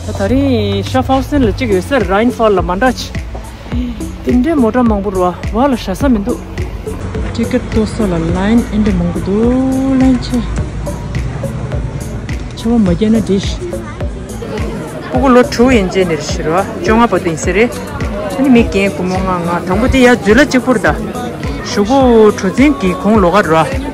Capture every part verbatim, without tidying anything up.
ད་རིང་ཤ་ཧྥའོ་སན་ལ་གཅིག་ཡོད་ས་རེད། རཱིན་ཧྥལ་ལ་མ་འདྲ་ཆེ། དེ་འདྲའི་མོ་ཊ་མང་པོ་རེད་བ། བ་ལ་བཞག་ས་མི་འདུག་ཊི་ཀེ་ཊི་གཏོང་ས་ལ་ལའིན་ཨེ་འདྲ་མང་པོ་འདུག་ལའིན་ཆེ། ཆེ་བ་མ་བརྒྱབ་ན་འགྲིག་ཤི། སྤུ་གུ་ལོ་དྲུག་ཡན་ཆད་ནས་རེད་ཤི་རེད་བ། བཅོ་ལྔ་བར་དུ་ཡིན་ས་རེད། ཨ་ནི་མི་རྒན་སྐུ་མོ་ལྔ་ལྔ། དང་པོ་དེ་ཡ་འཛུལ་ལ་གཅིག་པུར་ད། གཞུག་གུ་གྲུ་གཟིངས་ཀྱི་གོང་ལོགས་ཀ་རེད་བ།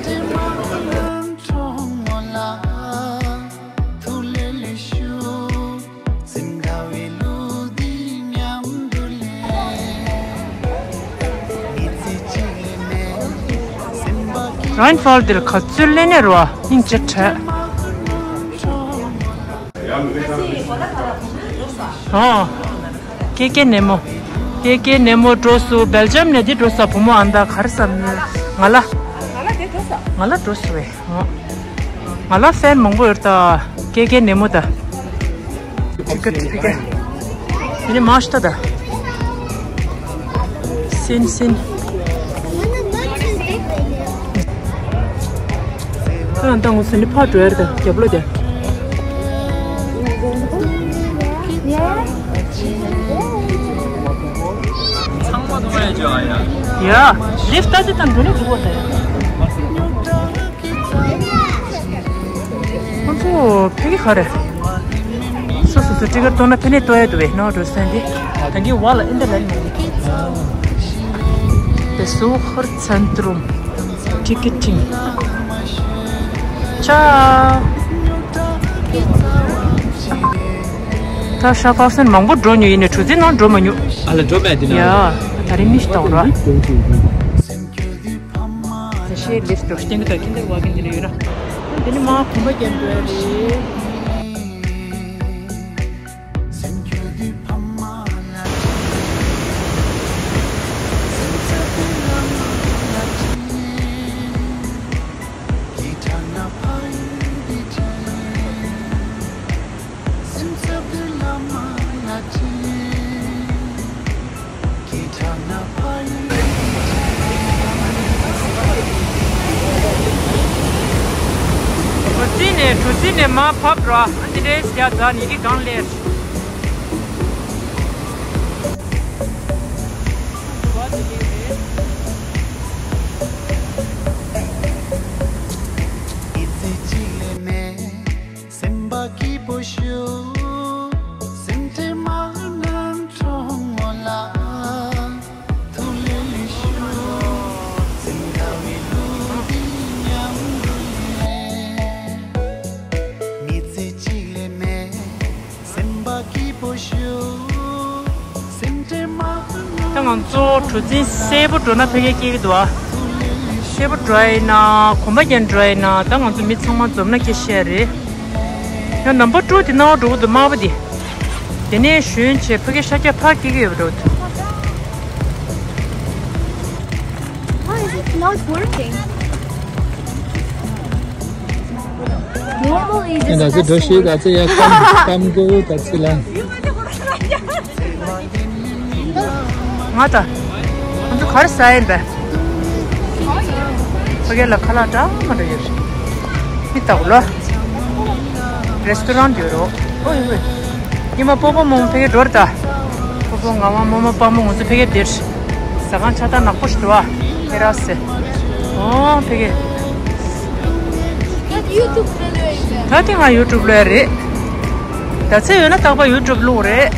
རཱིན་ཧྥལ་འདིར་ག་ཚོད་སླེབས་ནས་རོ། སྙིང་རྗེ་བྲལ། ཨོ། ཀེ་ཀེ་ནེ་མོ། ཀེ་ཀེ་ནེ་མོ་འགྲོ་སོང་། སྦེལ་ཇམ་ནས་འདི་འགྲོ་སོང་། བུ་མོ་ཨན་ད་ག་རེ་བསམ་ནས། ང་ལ། ང་ལ་འགྲོ་སོང་བས། ང་ལ་ཧྥན་མང་པོ་ཡོད་ད། ཀེ་ཀེ་ནེ་མོ་ད། ཊི་ཀེ་ཊི་ཕ་གི། ཨ་ནི་མ་ཤི་ད་ད། སིན་སིན། ཁ་ལ་འདང་ངོ་སིན་ནི་ཕར་འགྲོ་ཡར་ད་རྒྱབ་ལོགས་དེ། ཚང་མ་མཐོང་ཡ་ཅོ་ཨ་ཡ། ཡ། ལིཕ་ཊ་ད་དེ་དང་འགྲོ་ནས་འགྲོ་བར་ད་ཡ། ཁོང་ཚོ་ཕ་གི་ག་རེ། སོ་སོ་སོ་ཊི་ཀེ་ཊི་གཏོང་ན་ཕ་ནས་གཏོང་ཡ་འདུག་བས། ནོ་འགྲོ་སོང་དེ། ད་གི་བ་ལ་ཨིན་ད་ལན་མ་འདུག་དེ་སུ་ཧོར་ཚན་ཏྲུམ་ཊི་ཀེ་ཊིང་། ཅའོ། ད་ཤ་ཧྥའོ་སན་མང་པོ་འགྲོ་མྱོང་ཡིན་ནའི་གྲུ་གཟིངས་ནང་འགྲོ་མ་མྱོང་། ཨ་ལ་འགྲོ་མེད་དེ་ན། ཡ། ད་རིང་མི་ཞིག་ལྟ་བར་བ། ད་ཤེས་ལིཕ་ཊི་འགྲོ་སྟེང་གི་ད་ཁྱིམ་དེར་བ་གིན་དེ་ལ་ཡོད་ན། དེ་ནི་མ་གོམ་པ་རྒྱབ་འགྲོ་ཡ་རེད། གྲུ་གཟིངས་ནས་གྲུ་གཟིངས་ནས་མར་བབས་ར། ཨ་འདི་འདྲའི་ཡ་ཛ་ནི་གི་གང་ལེར། སེམས་པ་སྐྱིད་པོ་ཞུ། སེམས་ཁྲལ་མ་གནང་གྲོགས་མོ་ལགས། ཐུགས་ལེ་ལེ་ཞུ། སེམས་དགའ་བའི་ལུས་འདི་མཉམ་དུ་ལེན། མི་ཚེ་གཅིག་ལས་མེད། སེམས་པ་སྐྱིད་པོ་ཞུ། སེམས་ཁྲལ་མ་གནང་། ད་ང་ཚོ་གྲུ་གཟིངས་སེར་པོ་འགྲོ་ན་ཕ་གིར་སྐྱེལ་གི་འདུག་ཨ། སེར་པོ་འགྲོ་ཡིན་ན། གོམ་པ་རྒྱབ་འགྲོ་ཡིན་ན། ད་ང་ཚོ་མི་ཚང་མ་འཛོམས་ན་སྐྱེལ་ཤེས་རེད། ཡང་ནམ་བར་ཊུ་དེ་ནང་འགྲོ་གི་འདུག་དམར་པོ་དེ། དེ་ནས་གཞོན་བྱས་ཕ་གིར་ཤར་རྒྱག་ཕར་སྐྱེལ་གི་ཡོད་པ་འདྲ་བོ་འདུག Why is it not working? Normally, ད་ཚེ་འགྲོ་ཤེས། ད་ཚེ་ཡ་ཀམ་ཀམ་གོ་ད་ཚེ་ལ། ང་ད། ང་ཚོ་ག་རེ་ཟ་ཡིན་པས། ཕ་གི་ལ་ཁ་ལག་འདྲ་མི་འདྲ་ཡོད་རེད། མི་ལྟ་བུ་ལ། རེ་སི་ཊོ་རན་ཡོད་རོ། ཨོ་ཡོད། ཉི་མ་སྤོ་བོ་རྨོ་མོ་ཕ་གིར་འགྲོ་རེད་ད། སྤོ་བོ་ངག་དབང་རྨོ་མོ་དཔའ་མོ་ང་ཚོ་ཕ་གིར་འདིར། ཟ་ཁང་ཆ་ཚང་ནག་པོ་ཞིག་འདུག་ཨ། ཧེ་ར་སེ། ཨོ་ཕ་གི། ད་དེ་ང་ཡུ་ཊུབ་ལོས་རེད། ད་ཚེ་ཡོད་ན་རྟག་པར་ཡུ་ཊུབ་བླུག་རེད།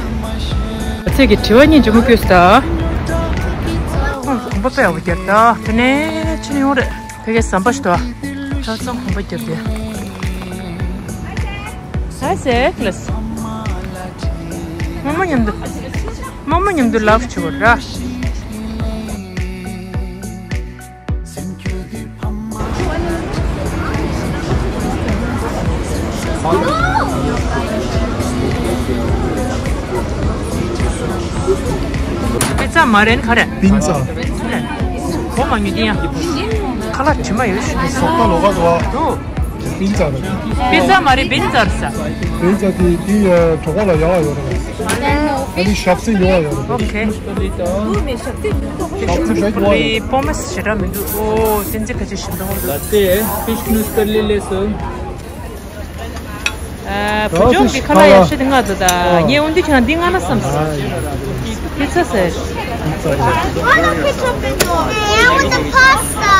ད་ཚེ་གི་དྲི་བ་གཉིས་ཇི་མོ་བཀོད་ད། ཁོང་གོམ་པ་དཔེ་ཡག་པོ་རྒྱབ་ད། དེ་ནས་ཕྱིན་ཡོང་རེད། ཕ་གིར་ཟམ་པ་ཞིག་འདུག་ཨ། ཆ་ཚང་གོམ་པ་རྒྱབ་དེ། ཧའི་སེ་ཀི་ལེ་སི། རྨོ་མོ་མཉམ་དུ། རྨོ་མོ་མཉམ་དུ་ལབ་བྱེད་དགོས་ར། པི་ཙ་མ་རེད། ག་རེ། པི་ཙ། གོ་མ་མྱོང་དེ་ཡང་། ཁ་ལག་དྲི་མ་ཡོད་ཤི་རེད། ཟོག་པ་ལོག་ག་འདུག་ཨ། འདུག་པི་ཙ་རེད། པི་ཙ་མ་རེད། པི་ཙ་རེད་ཟེར། པི་ཙ་དེ་དེ་གྲོད་ཁོག་ལ་ཡག་ཡོད་རེད། ཨ་ནི་ཞབས་སེ་ཡོང་བ་ཡོད་རེད། ཨོ་ཁེ། ཞབས་སེ་བེད་ཡོང་བ་ཡོད་རེད། པོ་མེ་སི་ཞེ་དྲག་མི་འདུག་ཨོ་བསྟན་འཛིན་ཁ་ཆེ་ཞིམ་མདོག་འདུག་ལ་ཏེ་ཕིཤ་ནུ་སི་ཀར་ལི་ལེ་སོ། བུ་ཆུང་གི་ཁ་ལག་ཡག་ཤོས་དེ་མངགས་འདུག་ད་ངས་འོན་ཏེ་ཁྱེད་རང་འདི་མངགས་ན་བསམ་སོང་། པི་ཚ་ཟེར། Why not ketchup and all? I want the pasta.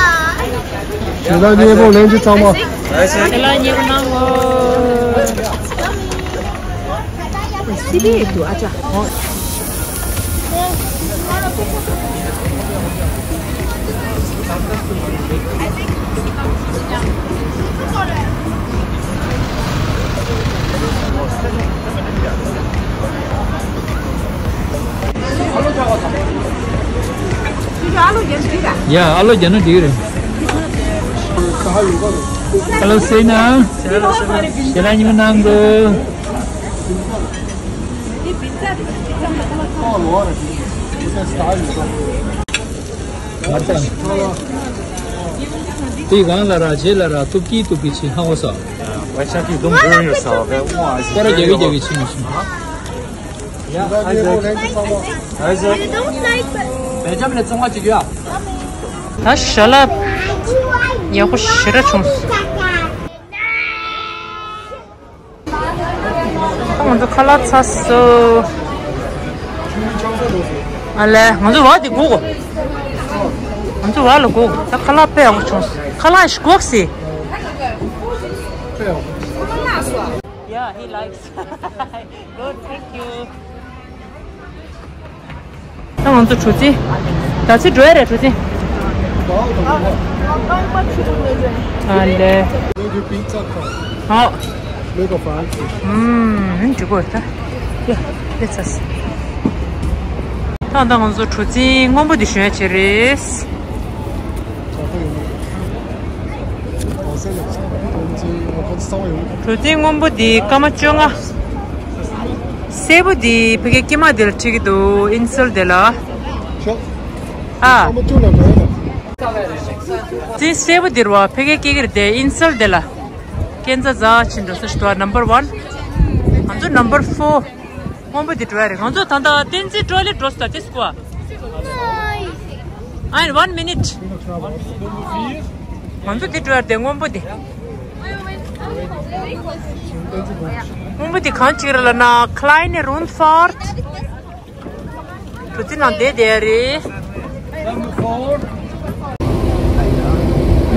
ཞལ་ལག་མཉེས་པོ་ལེན་རྒྱུ་ཚང་མ། ཞལ་ལག་མཉེས་པོ་གནང་གོ། སི་པི་ཡེ་ཏུ་ཨ་ཅག་ཡ། ཨ་ལོ་རྒྱ་ནག་འགྲིག་རེད། ཨ་ལོ་སེ་ན། ཞལ་ལག་མཉེས་པོ་གནང་གོ། དེ་གང་ལ་ར་རྗེས་ལ་ར་ཐུབ་ཀྱི་ཐུབ་ཀྱི་ཆེ་ཧ་གོ་ས། Why can't you don't burn yourself? ཀོ་ར་རྒྱག་གི་རྒྱག་གི་ཆེ་མི་ཤེས། ཡ། ཨ་ཟེར། ཨ་ཟེར། བེ་ཅམ་ལ་བཙོང་བ་ཅིག་ཡ། ད་ཞལ་ལག་ཡག་པོ་ཞེ་དྲག་བྱུང་སོང་། ང་ཚོ་ཁ་ལག་ཚར་སོང་། ཨ་ལས། ང་ཚོ་བ་དེ་སྒུག་གོ། ང་ཚོ་བ་ལ་སྒུག་གོ། ད་ཁ་ལག་དཔེ་ཡག་པོ་བྱུང་སོང་། ཁ་ལག་ཞིག་སྒུག་སི། Yeah, he likes. Good, thank you. ད་ང་ཚོ་གྲུ་གཟིངས། ད་ཚེ་འགྲོ་ཡ་རེད་གྲུ་གཟིངས། ཨ་ལས། ཨོ། ཨུམ། འགྲིག་གོ་ད། ཡ། ལེ་ཚ་སི། ད་ད་ང་ཚོ་གྲུ་གཟིངས་སྔོན་པོ་འདི་ཞོན་ཡ་བྱེད་རེད། གྲུ་གཟིངས་སྔོན་པོ་འདི་སྐར་མ་བཅོ་ལྔ། སེར་པོ་འདི་ཕ་གིའི་སྐྱེས་མ་འདི་ལ་འཁྲིད་ཀྱི་འདུག་ཨིན་སོལ་འདི་ལ། ཨ། གཟིངས་སེར་པོ་འདི་རུ་བ་ཕ་གིའི་སྐྱེས་ཀྱི་རེད་དེ་ཨིན་སོལ་འདི་ལ། སྐྱེ་འཛའ་འཛའ་ཕྱིན་འགྲོ་ས་ཞིག་འདུག་ནམ་བར་ཝན། ང་ཚོ་ནམ་བར་ཕོར། སྔོན་པོ་འདི་འགྲོ་ཡ་རེད། ང་ཚོ་ད་ལྟ་བསྟན་འཛིན་ཀྲོ་ལེ་འགྲོ་སོང་ད་དེ་སྐོར། ཨ། In one minute. ང་ཚོ་འདི་འགྲོ་ཡ་རེད་སྔོན་པོ་འདི། སྔོན་པོ་འདི་གང་ཅིག་རེད་ལབ་ན་Kleine Rundfahrt. གྲུ་གཟིངས་ནང་བསྡད་བསྡད་ཡ་རེད།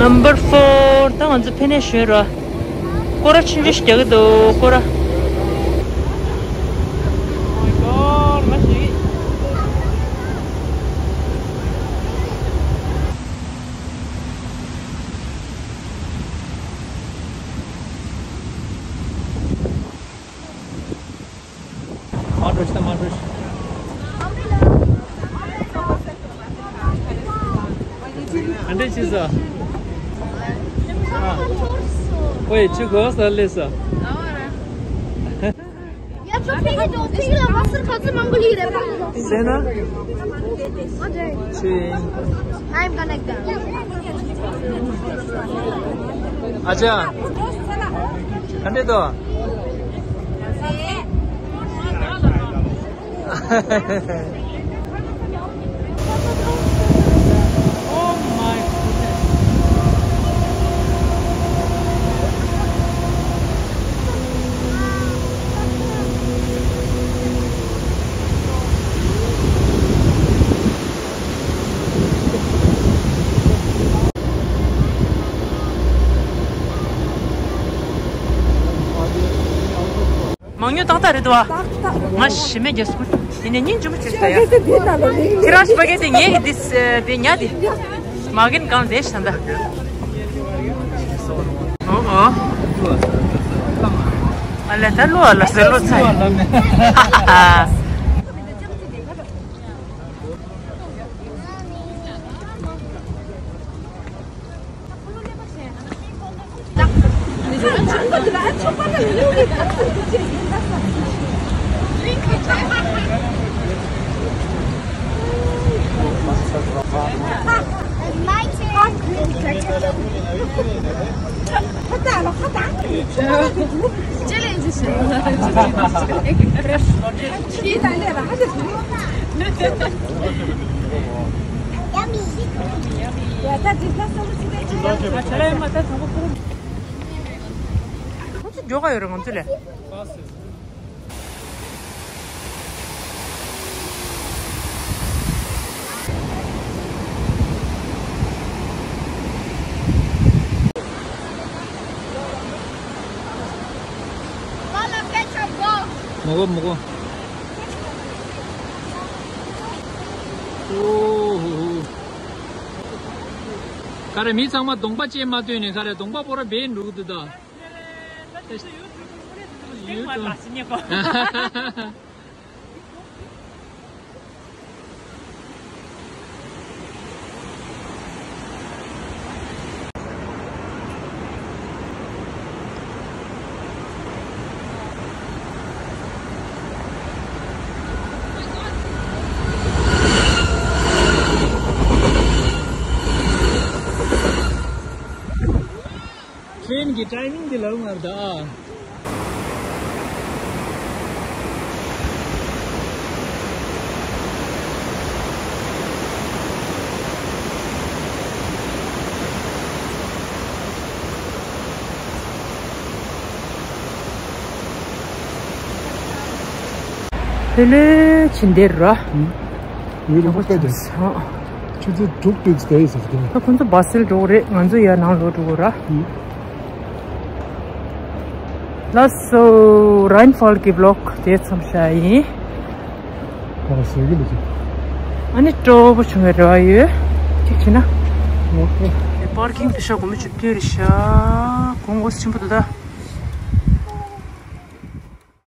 Number four. ད་ང་ཚོ་ཕེབས་ནས་ཞོན་ར། སྐོར་ར་ཆུང་ཆུང་ཞིག་རྒྱག་གི་འདུག་སྐོར་ར། མ་འགྲོ་ཤི་ད་མ་འགྲོ་ཤི། ཨ་འདྲས་ཅི་ཟ། ཨོའི་ཆུ་གོ་ས་ལེ་ས། ཡ་ཆོ་ཕིག་གི་ཆོ་ཕིག་ལ་མ་སར་ཁ་ཚི་མང་གི་ལི་རེ་པ། སེ་ན། ཆི། I'm gonna go. ཨ་ཅག་ག་འདྲས་འདུག Oh my goodness. མང་ཉུང་ཏག་ཏག་རེད་དོ། ང་ཞི་མེད་རྒྱ་སྐུ། དེ་ནས་སྙིང་རྗེ་མོ་བྱོས་ད་ཡ། ཁྱེད་རང་སྤ་གེ་དེ་ངས་ཀྱི་དེ་དེ་ཉ་དེ། མ་གིན་གང་བསྡད་ཤ་འདྲ། ཨོ་ཨོ། ཨ་ལས་ད་ལོ་ཨ་ལ་ཟེར་ལོ་ཚ་ཡ། འཇོག་ག་ཡོད་རེད་ང་ཚོ་ལས། མོ་གོ་མོ་གོ། ཨོ་ཧོ་ཧོ། ག་རེ་མི་ཚང་མ་གདོང་པ་ཅན་མ་སྟོན་ནས་ག་རེ་གདོང་པ་པོ་ར་སྦས་འགྲོ་གི་འདུག་ད། ཡུལ་དུ། ཊེན་གྱི་ཊའི་མིང་འདི་ལབ་མ་རེད་ད། ཕེ་ལེ་ཕྱིན་དེ་ར། ཡུལ་ལ་ཧོ་སྐད་དེ། ཆུ་ཚོད་དྲུག་དུས་ཙམ་ཡིན་ཟེར་གྱི། ད་ཁོང་ཚོ་བཱ་སིལ་འགྲོ་གི་རེད། ང་ཚོ་ཡར་ནང་ལོག་འགྲོ་དགོས་ར། ལགས་སོ། རཱན་ཧྥལ་གྱི་བི་ལོག་དེ་མཚམས་བཞག་ཡིན། ག་ཟེར་གྱི་འདུག་ཨ་ནི་སྤྲོ་པོ་བྱུང་བའི་རེ་བ་ཡོད། གཅིག་བྱས་ན། ཨོ་ཁེ། པར་ཀིང་དེ་ཤག་སྒོར་མོ་བཅུ་བདུན་རེད་ཤག་གོང་གོ་ཆེན་པོ་འདུག་ད།